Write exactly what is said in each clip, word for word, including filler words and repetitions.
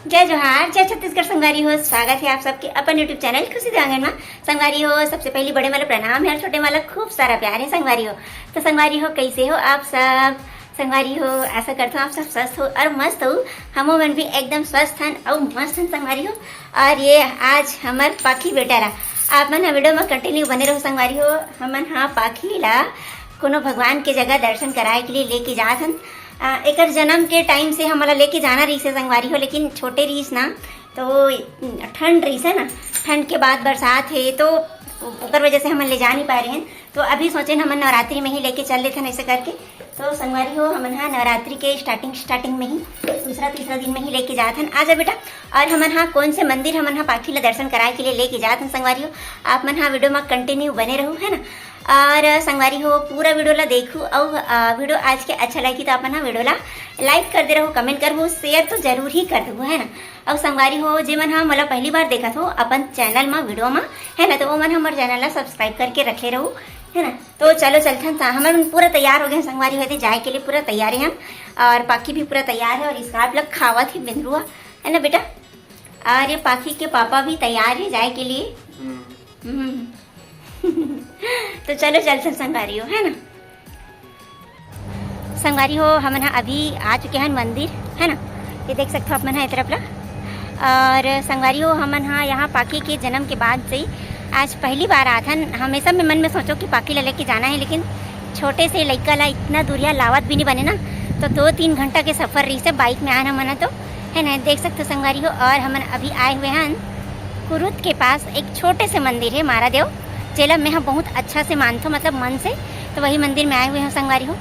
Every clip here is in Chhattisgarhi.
जय जोहार, जय छत्तीसगढ़ संगवारी हो। स्वागत है आप सबके अपन YouTube चैनल खुशी देव आंगन में। संगवारी हो, सबसे पहली बड़े वाला प्रणाम है और छोटे वाला खूब सारा प्यार है संगवारी हो। तो संगवारी हो, कैसे हो आप सब? संगवारी हो, आशा करता हूँ आप सब स्वस्थ हो और मस्त हो। हमो मन भी एकदम स्वस्थ हन और मस्त हन संगवारी हो। और ये आज हमर पाखी बेटा ला आप मन ह वीडियो में कंटिन्यू बने रहो संगवारी हो। हमन हा पाखी ला कोनो भगवान के जगह दर्शन कराए के लिए लेके जात हन। आ, एकर जन्म के टाइम से हमला लेके जाना रहिस हे संगवारी हो, लेकिन छोटे रहिस ना, तो ठंड रहिस हे ना, ठंड के बाद बरसात हे, तो ओकर वजह से हमन ले जा नहीं पाए रहेन। तो अभी सोचेन हमन नवरात्रि में ही लेके चल लेथन ऐसे करके। तो संगवारी हो, हमन हा नवरात्रि के स्टार्टिंग स्टार्टिंग में ही दूसरा तीसरा दिन में ही लेके जात हन। आ जा बेटा। और हमन हा कौन से मंदिर हमन हा पाखी ला दर्शन कराए के लिए लेके जात हन संगवारी हो, आप मन हा वीडियो में कंटिन्यू बने रहो, है ना। और संगवारी हो, पूरा वीडियो ला देखू और वीडियो आज के अच्छा लगी तो आप मन हा वीडियो ला लाइक कर दे रहो, कमेंट करहु, शेयर तो जरूर ही कर देहु, है ना। और संगवारी हो, जे मन हा मोला पहली बार देखत हो अपन चैनल में वीडियो में, है ना, तो वो मन हमर चैनल ला सब्सक्राइब करके रखे रहो, है ना। तो चलो चलथन ता, हमन पूरा तैयार हो गए संगवारी हो, जाए के लिए पूरा तैयार है हम। और पाखी भी पूरा तैयार है और स्कार्फ लग खावत ही बिंदरुआ, है ना बेटा। और ये पाखी के पापा भी तैयार है जाए के लिए। हम्म। तो चलो चलथन संगवारी हो, है ना। संगवारी हो, हमन हा अभी आ चुके हन मंदिर, है ना। ये देख सकते हो आप मन हा ये तरफ ला। और संगवारी हो, हमन हा यहाँ पाखी के जन्म के बाद से ही आज पहली बार आत हन। हमेशा मैं मन में सोचो कि पाखी ला लेके जाना है, लेकिन छोटे से लइका ला इतना दूरिया लावत भी नहीं बने ना, तो दो तीन घंटा के सफर रहिस हे बाइक में आना मना तो, है ना। देख सकते हो संगवारी हो, और हमन अभी आए हुए हन कुरुद के पास एक छोटे से मंदिर है मारा देव, जेला मैं ह बहुत अच्छा से मानथो, मतलब मन से। तो वही मंदिर में आए हुए हन संगवारी हो।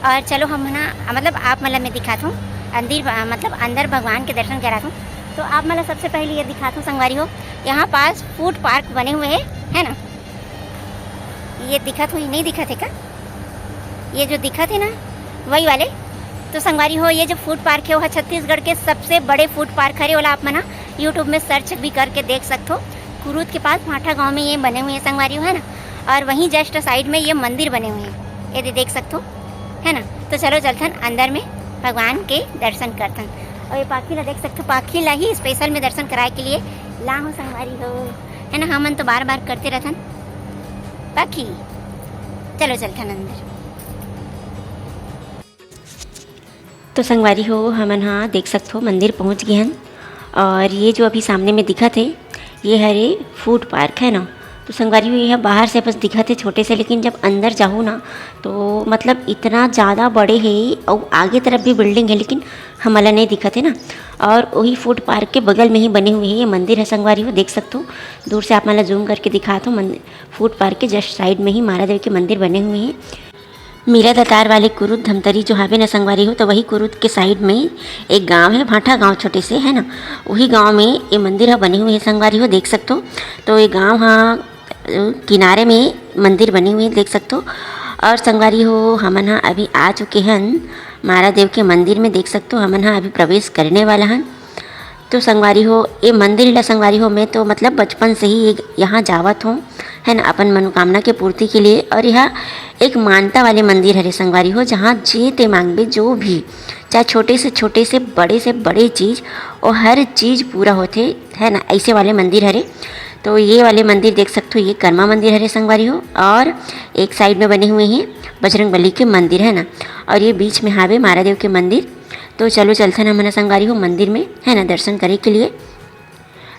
और चलो हम ना, मतलब आप मन ला मैं दिखात हूँ अंदर, मतलब अंदर भगवान के दर्शन करात हूँ। तो आप मन ला सबसे पहले ये दिखात हूँ संगवारी हो, यहाँ पास फूड पार्क बने हुए है, है ना। ये दिखत होही, नहीं दिखत है का? ये जो दिखत है ना, वही वाले। तो संगवारी हो, ये जो फूड पार्क है, वो छत्तीसगढ़ के सबसे बड़े फूड पार्क हरे। ओला आप मन ह YouTube में सर्च भी करके देख सकथो। कुरूद के पास भांठा गांव में ये बने हुए हैं संगवारी हो, है ना। और वहीं जस्ट साइड में ये मंदिर बने हुए हैं, ये दे देख सकथो, है ना। तो चलो चलथन अंदर में, भगवान के दर्शन करथन। और ये पाखी ला देख सकथो, पाखी ला ही स्पेशल में दर्शन कराए के लिए ला हो संगवारी हो, है ना। हमन तो बार बार करते रहथन पाखी। चलो चलथन अंदर। तो संगवारी हो, हमन हा देख सकथो मंदिर पहुंच गए हन। और ये जो अभी सामने में दिखत हे, ये हरे फूड पार्क, है ना। तो संगवारी हो, ये बाहर से बस दिखत हे छोटे से, लेकिन जब अंदर जाहू ना, तो मतलब इतना ज़्यादा बड़े हे। और आगे तरफ भी बिल्डिंग है, लेकिन हमला नहीं दिखत है ना। और वही फूड पार्क के बगल में ही बने हुए हैं ये मंदिर है संगवारी हो, देख सकते हो। दूर से आप मन ला जूम करके दिखात हो, मंदिर फूड पार्क के जस्ट साइड में ही मारा देवी के मंदिर बने हुए हैं। मीरा दतार वाले कुरुद धमतरी जो हावे ना संगवारी हो, तो वही कुरुद के साइड में एक गांव है भांठा गांव छोटे से, है ना। वही गांव में ये मंदिर ह बने हुए है संगवारी हो, देख सकते हो। तो ये गांव हा किनारे में मंदिर बने हुए हैं, देख सकते हो। और संगवारी हो, हमन हा अभी आ चुके हन मारा देव के मंदिर में, देख सकते हो। हमन हा अभी प्रवेश करने वाला हन। तो संगवारी हो, ये मंदिर ला संगवारी हो, मैं तो मतलब बचपन से ही ये यहाँ जावत हूँ, है ना, अपन मनोकामना के पूर्ति के लिए। और यह एक मानता वाले मंदिर हरे संगवारी हो, जहाँ जे ते मांगबे, जो भी, चाहे छोटे से छोटे से बड़े से बड़े चीज़, और हर चीज़ पूरा होथे, है ना, ऐसे वाले मंदिर हरे। तो ये वाले मंदिर देख सकते हो, ये कर्मा मंदिर हरे संगवारी हो, और एक साइड में बने हुए हैं बजरंग बली के मंदिर, है ना। और ये बीच में हावे मारा देव के मंदिर। तो चलो चलथन हमन संगवारी हो मंदिर में, है ना, दर्शन करे के लिए।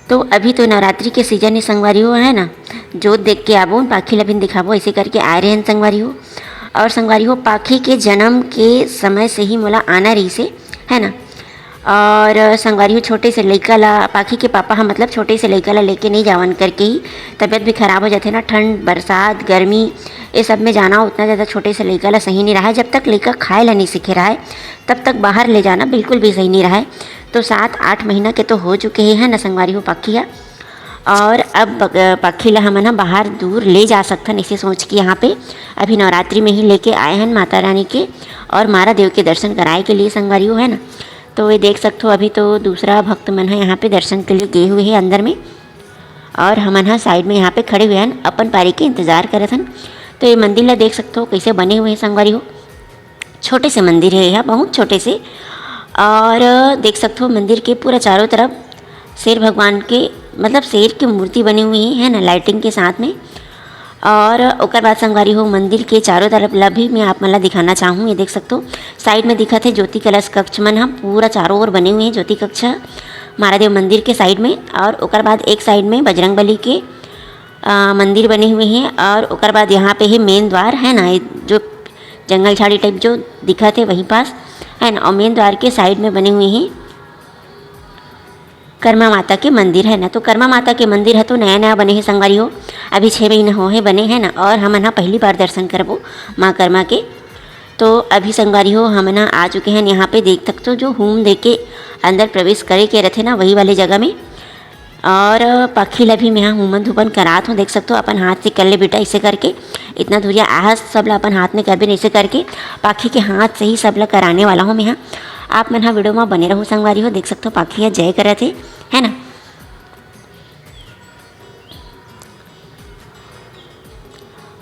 तो अभी तो नवरात्रि के सीजन है संगवारी हो, है ना। जोत देख के आबो, पाखी ला भी दिखाबो, ऐसे करके आए रहे हैं संगवारी हो। और संगवारी हो, पाखी के जन्म के समय से ही मोला आना रहिस हे, है ना। और संगवारी हो, छोटे से लइका ला, पाखी के पापा ह मतलब छोटे से लइका ला लेके नहीं जावन करके ही, तबीयत भी खराब हो जाथे ना, ठंड, बरसात, गर्मी, ये सब में जाना उतना ज़्यादा छोटे से लइका ला सही नहीं रहा है। जब तक लइका खाए ला नहीं सीखे रहा है, तब तक बाहर ले जाना बिल्कुल भी सही नहीं रहा है। तो सात आठ महीना के तो हो चुके हैं, है ना संगवारी हो, पाखी ह। और अब बग-, पाखी ला हमन ह बाहर दूर ले जा सकथन, ऐसे सोच के यहाँ पे अभी नवरात्रि में ही लेके आए हैं माता रानी के और मारा देव के दर्शन कराए के लिए संगवारी हो, है ना। तो ये देख सकते हो, अभी तो दूसरा भक्त मन है यहाँ पे दर्शन के लिए गए हुए हैं अंदर में, और हमन ह साइड में यहाँ पे खड़े हुए हैं, अपन पारी के इंतजार करत हन। तो ये मंदिर ला देख सकते हो, कैसे बने हुए हैं संगवारी हो। छोटे से मंदिर है यह, बहुत छोटे से। और देख सकथो मंदिर के पूरा चारों तरफ शेर भगवान के, मतलब शेर के मूर्ति बने हुए हैं, है ना, लाइटिंग के साथ में। और ओकर बाद संगवारी हो, मंदिर के चारों तरफ ला भी मैं आप मन ला दिखाना चाहूँ। ये देख सकथो, साइड में दिखत हे ज्योति कलश कक्ष मन ह, पूरा चारों ओर बने हुए हैं ज्योति कक्ष ह, महादेव मंदिर के साइड में। और ओकर बाद एक साइड में बजरंग बली के अ, मंदिर बने हुए हैं। और ओकर बाद यहाँ पे है मेन द्वार, है ना, ये जो जंगल झाड़ी टाइप जो दिखत हे वहीं पास, है ना। और मेन द्वार के साइड में बने हुए हैं कर्मा माता के मंदिर, है ना। तो कर्मा माता के मंदिर ह तो नया नया बने हे संगवारी हो, अभी छः महीना हो हे बने, है ना। और हमन ह पहली बार दर्शन करबो माँ कर्मा के। तो अभी संगवारी हो, हमन ह आ चुके हैं यहाँ पे। देख सकथो, जो हूम दे के अंदर प्रवेश करे के रथे ना, वही वाले जगह में। और पाखी ला भी मेहा हूमन धूपन करात हूँ। देख सकथो, अपन हाथ से कर ले बेटा, ऐसे करके। इतना दूरिया आहस, सब ला अपन हाथ में करबे, ऐसे करके पाखी के हाथ से ही सब ला कराने वाला हूँ मेहा। आप मन हा वीडियो में बने रहू संगवारी हो। देख सकथो, पाखी ह जय करत हे, है ना।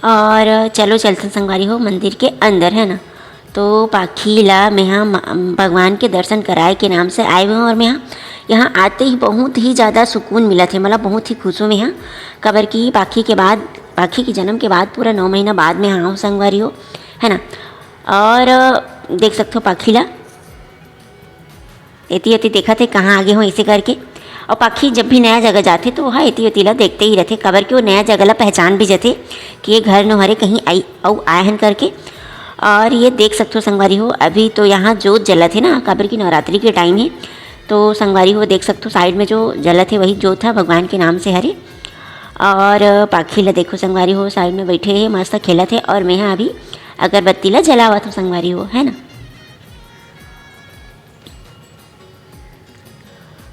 और चलो चलथन संगवारी हो मंदिर के अंदर, है ना। तो पाखी ला मेहा म-, भगवान के दर्शन कराए के नाम से आए हुए हूँ। और मेहा यहाँ आते ही बहुत ही ज़्यादा सुकून मिलत हे, मतलब बहुत ही खुश हूँ मेहा। काबर कि पाखी के बाद, पाखी के जन्म के बाद पूरा नौ महीना बाद में आऊँ संगवारी हो, है ना। और देख सकथो पाखी ला, एती ओती देखत हे कहाँ आगे हो, ऐसे करके। और पाखी जब भी नया जगह जाथे तो वह एती ओती ला देखते ही रहथे, काबर कि वो नया जगह ला पहचान भी जथे कि ये घर नो हरे, कहीं आई अउ आए हन करके। और ये देख सकथो संगवारी हो, अभी तो यहाँ जोत जलत हे ना, काबर कि नवरात्रि के टाइम हे। तो संगवारी हो देख सकथो, साइड में जो जलत हे वही जोत ह भगवान के नाम से हरे। और पाखी ला देखो संगवारी हो, साइड में बैठे हे, मस्त खेलत हे। और मैं ह अभी अगरबत्ती ला जलावत हूँ संगवारी हो, है ना।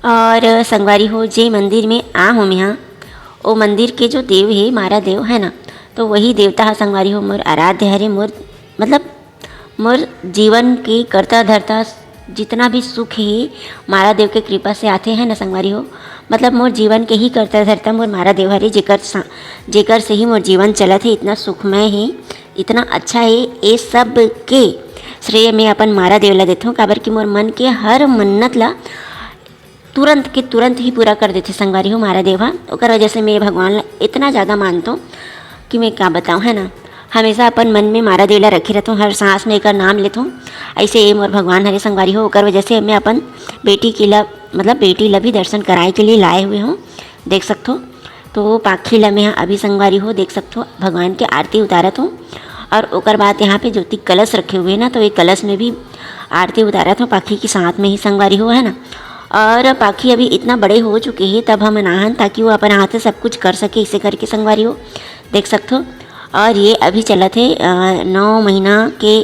और संगवारी हो, जे मंदिर में आ हो मेहा, ओ मंदिर के जो देव हे, मारा देव, है ना, तो वही देवता ह संगवारी हो मोर आराध्य हरे, मोर, मतलब मोर जीवन के करता धरता जितना भी सुख हे, मारा देव के कृपा से आथे, है ना संगवारी हो। मतलब मोर जीवन के ही करता धरता मोर मारा देव हरे, जेकर सा-, जेकर से ही मोर जीवन चलत हे, इतना सुखमय हे, इतना अच्छा हे। ये सब के श्रेय मैं अपन मारा देव ला देथों, काबर कि मोर मन के हर मन्नत ला तुरंत के तुरंत ही पूरा कर देथे संगवारी हो मारा देव ह। ओकर वजह से मैं भगवान ला इतना ज़्यादा मानथों कि मैं का बताऊँ, है ना। हमेशा अपन मन में मारा देव ला रखे रहथों, हर सांस में एकर नाम लेथों। ऐसे ये मोर भगवान हरे संगवारी हो, ओकर वजह से मैं अपन बेटी के ला, मतलब बेटी ला भी दर्शन कराए के लिए लाए हुए हूँ, देख सकथो। तो पाखी ला मैं अभी संगवारी हो देख सकथो, भगवान के आरती उतारत हूँ। और ओकर बाद यहाँ पे ज्योति कलश रखे हुए हैं ना, तो ये कलश में भी आरती उतारत हूँ पाखी के साथ में ही संगवारी हो, है ना। और पाखी अभी इतना बड़े हो चुके हैं, तब हम अनाहन ताकि वो अपन हाथ से सब कुछ कर सके, इसे करके संगवारी हो देख सकथो। और ये अभी चलत हे, अ, नौ महीना के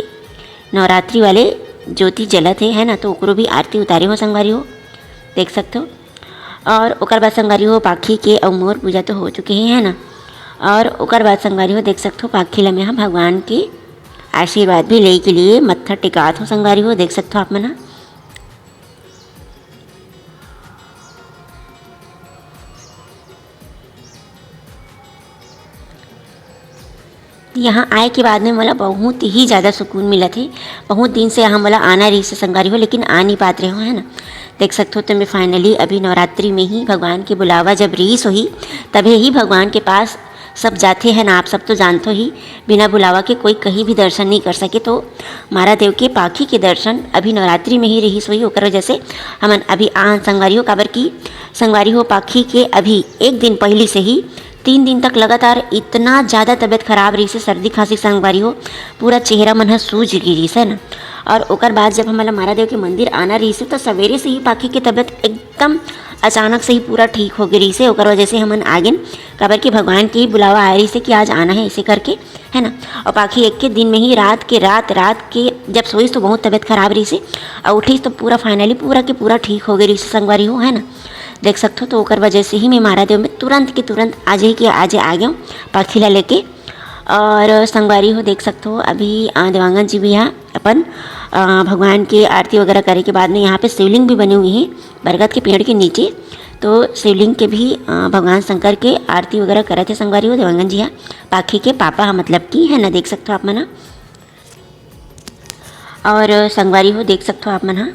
नवरात्रि वाले ज्योति जलत हे, है ना, तो ओकरो भी आरती उतारे हो संगवारी हो देख सकथो। और ओकर बाद संगवारी हो पाखी के अउ मोर पूजा तो हो चुके हे, है ना। और ओकर बाद संगवारी हो देख सकथो, पाखी ला मैं ह भगवान के आशीर्वाद भी ले के लिए मत्था टिकात हो संगवारी हो देख सकथो आप मन ह। यहाँ आए के बाद में मोला बहुत ही ज़्यादा सुकून मिलत हे। बहुत दिन से यहाँ मोला आना रहिस हे संगवारी हो, लेकिन आ नहीं पात रहे हो, है ना। देख सकथो, तो मैं finally अभी नवरात्रि में ही भगवान के बुलावा जब रहिस होही, तभे ही भगवान के पास सब जाथे, है ना। आप सब तो जानथो ही, बिना बुलावा के कोई कहीं भी दर्शन नहीं कर सके। तो मारा देव के पाखी के दर्शन अभी नवरात्रि में ही रहिस होही, ओकर वजह से हमन अभी आन संगवारी हो, काबर की संगवारी हो पाखी के अभी एक दिन पहली से ही तीन दिन तक लगातार इतना ज़्यादा तबीयत खराब रहिस हे, सर्दी खांसी संगवारी हो, पूरा चेहरा मन ह सूज गे रहिस हे ना। और ओकर बाद जब हमन ला मारा देव के मंदिर आना रहिस हे, तो सवेरे से ही पाखी के तबीयत एकदम अचानक से ही पूरा ठीक हो गे रहिस हे। ओकर वजह से हमन आ गेन, काबर कि भगवान के ही बुलावा आए रहिस हे कि आज आना है, इसे करके, है ना। और पाखी एक के दिन में ही रात के, रात, रात के जब सोइस तो बहुत तबीयत खराब रहिस हे, और उठिस तो पूरा finally पूरा के पूरा ठीक हो गे रहिस हे संगवारी हो, है ना। देख सकथो, तो ओकर वजह से ही मैं मारा देव में तुरंत के तुरंत आज ही के आज आ गेंव पाखी ला लेके। और संगवारी हो देख सकथो, अभी, अ, देवांगन जी भी ह अपन, अ, भगवान के आरती वगैरह करे के बाद में यहाँ पे शिवलिंग भी बने हुए हैं बरगद के पेड़ के नीचे। तो शिवलिंग के भी, अ, भगवान शंकर के आरती वगैरह करत हे संगवारी हो देवांगन जी ह, पाखी के पापा ह, मतलब कि, है ना, देख सकथो आप मन ह। और संगवारी हो देख सकथो आप मन ह,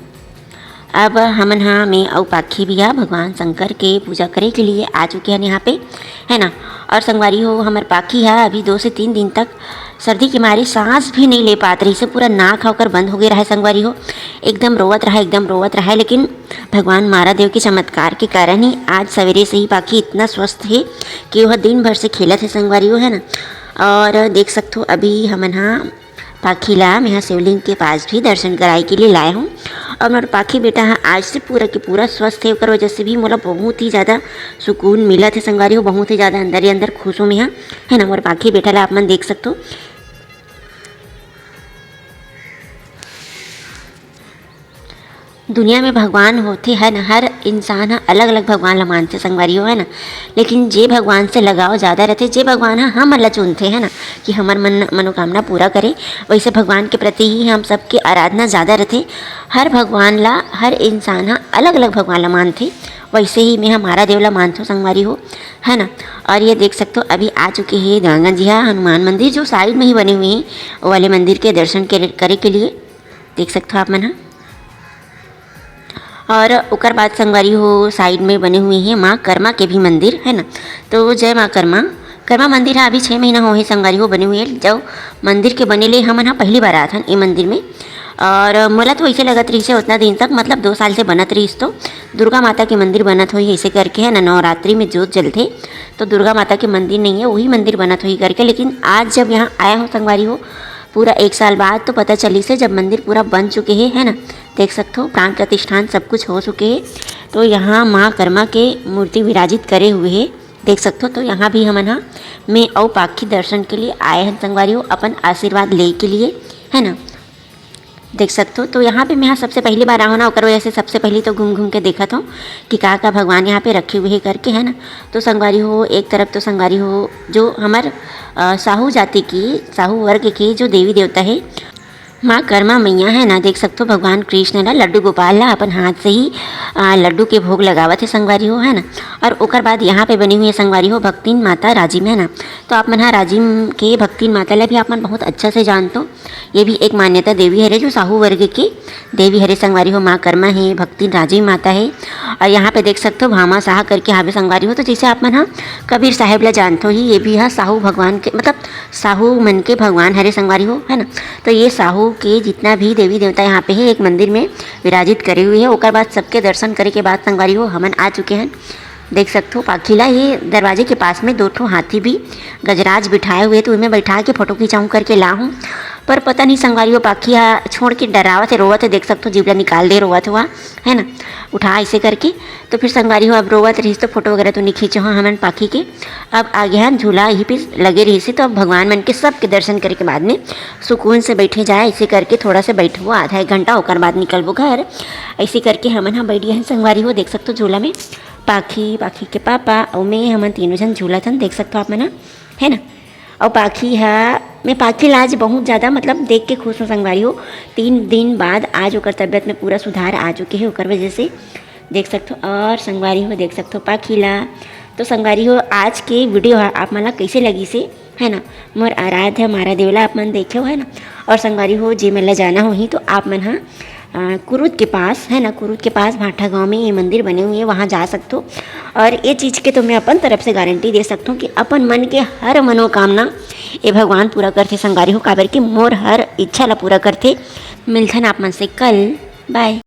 अब हमन हा, मैं अउ पाखी भी हा भगवान शंकर के पूजा करे के लिए आ चुके हन यहाँ पे, है ना। और संगवारी हो, हमर पाखी हा अभी दो से तीन दिन तक सर्दी के मारे सांस भी नहीं ले पात रहिस हे, पूरा नाक हा ओकर बंद हो गए रहा है संगवारी हो, एकदम रोवत रहा, एकदम रोवत रहा है। लेकिन भगवान महादेव के चमत्कार के कारण ही आज सवेरे से ही पाखी इतना स्वस्थ है कि वह दिन भर से खेलत है संगवारी हो, है ना। और देख सकथो, अभी हमन हा पाखी ला मेहा शिवलिंग के पास भी दर्शन कराए के लिए लाए हूँ। और मोर पाखी बेटा हा आज से पूरा के पूरा स्वस्थ है, ओकर वजह से भी मोला बहुत ही ज़्यादा सुकून मिलत है संगवारी हो, बहुत ही ज़्यादा अंदर ही अंदर खुश हूँ मेहा, है ना। मोर पाखी बेटा ला आप मन देख सकथो। दुनिया में भगवान होथे, है ना, हर इंसान ह अलग-अलग भगवान ला मानथे संगवारी हो, है ना। लेकिन जे भगवान से लगाव ज़्यादा रथे, जे भगवान ह हमन ला चुनथे, है ना, कि हमर मन, मनोकामना पूरा करे, वैसे भगवान के प्रति ही हम सबके आराधना ज़्यादा रथे। हर भगवान ला, हर इंसान ह अलग-अलग भगवान ला मानथे, वैसे ही मैं हमारा देव ला मानथों संगवारी हो, है ना। और ये देख सकथो, अभी आ चुके हैं गंगा जी हा हनुमान मंदिर, जो साइड में ही बने हुए हैं, वो वाले मंदिर के दर्शन के, करे के लिए। देख सकथो आप मन ह। और ओकर बाद संगवारी हो, साइड में बने हुए हैं माँ कर्मा के भी मंदिर, है ना। तो जय माँ कर्मा। कर्मा मंदिर हा अभी छः महीना हो हे संगवारी हो बने हुए, जो मंदिर के बने ले हमन हा पहली बार आथन ए मंदिर में। और मोला तो ऐसे लगत रहिस हे उतना दिन तक, मतलब दो साल से बनत रहिस तो दुर्गा माता के मंदिर बनत होही ऐसे करके, है ना, नवरात्रि में जोत जलथे तो दुर्गा माता के मंदिर नहीं है, वही मंदिर बनत होही करके। लेकिन आज जब यहाँ आया हूँ संगवारी हो, पूरा एक साल बाद तो पता चलिस हे जब मंदिर पूरा बन चुके हे, है ना। देख सकथो, प्राण प्रतिष्ठान सब कुछ हो चुके हे। तो यहाँ माँ कर्मा के मूर्ति विराजित करे हुए हे। देख सकथो, तो यहाँ भी हमन हा मैं अउ पाखी दर्शन के लिए आए हन संगवारी हो, अपन आशीर्वाद ले के लिए, है ना। देख सकथो, तो यहाँ पे मैं सबसे पहली बार आए हूँ ना, ओकर वजह से सबसे पहली तो घूम घूम के देखत हूँ कि का का भगवान यहाँ पे रखे हुए हे करके, है ना। तो संगवारी हो, एक तरफ तो संगवारी हो, जो हमर, अ, साहू जाति की, साहू वर्ग के जो देवी देवता हे, माँ कर्मा मैया, है ना, देख सकथो भगवान कृष्ण ला, लड्डू गोपाल ला अपन हाथ से ही, अ, लड्डू के भोग लगावत हे संगवारी हो, है ना। और ओकर बाद यहाँ पे बनी हुई है संगवारी हो भक्तिन माता राजिम, है ना। तो आप मन हा राजिम के भक्तिन माता ला भी आप मन बहुत अच्छा से जानथो। ये भी एक मान्यता देवी हरे, जो साहू वर्ग के देवी हरे संगवारी हो, माँ कर्मा हे, भक्तिन राजिम माता हे। और यहाँ पे देख सकथो भामा साहा करके हावे संगवारी हो। तो जैसे आप मन हा कबीर साहेब ला जानथो ही, ये भी हा साहू भगवान के, मतलब साहू मन के भगवान हरे संगवारी हो, है ना। तो ये साहू के जितना भी देवी देवता यहाँ पे है, एक मंदिर में विराजित करे हुए है। ओकर बाद सबके दर्शन करे के बाद संगवारी हो, हमन आ चुके हैं। देख सकथो पाखी ला, ये दरवाजे के पास में दो ठो हाथी भी गजराज बिठाए हुए, तो उनमें बैठा के फोटो खिंचाऊँ करके ला हूँ, पर पता नहीं संगवारी हो, पाखी हा छोड़ के डरावत है, रोवत है। देख सकथो जीभ ला निकाल दे, रोवत हुआ, है ना, उठा ऐसे करके। तो फिर संगवारी हो, अब रोवत रहिस तो फोटो वगैरह तो नहीं खींचे हो हमन पाखी के। अब आगे हम झूला यहीं पे लगे रहिस हे, तो अब भगवान मन के सबके दर्शन करे के बाद में सुकून से बैठे जाए, ऐसे करके थोड़ा से बैठबो आधा एक घंटा, ओकर बाद निकलबो घर। ऐसे करके हमन ह बैठ गए हैं संगवारी हो, देख सकथो झूला में पाखी, पाखी के पापा अउ मैं, हमन तीनों झन झूलत हन, देख सकथो आप मन ह, है ना। अउ पाखी हा, मैं पाखी ला आज बहुत ज़्यादा, मतलब, देख के खुश हूँ संगवारी हो। तीन दिन बाद आज ओकर तबीयत में पूरा सुधार आ चुके हे, ओकर वजह से देख सकथो। और संगवारी हो, देख सकथो पाखी ला। तो संगवारी हो, आज के वीडियो हा आप मन ला कैसे लगिस हे, है ना, मोर आराध्य मारा देवला आप मन देखे हो, है ना। और संगवारी हो, जे मन ला जाना होही तो आप मन हा, अ, कुरुद के पास, है ना, कुरुद के पास भाठा गांव में ये मंदिर बने हुए हैं, वहाँ जा सकथो। और ये चीज़ के तो मैं अपन तरफ से गारंटी दे सकथो कि अपन मन के हर मनोकामना ये भगवान पूरा करथे संगवारी हो, काबर कि मोर हर इच्छा ला पूरा करथे। मिलथन आप मन से कल, बाय।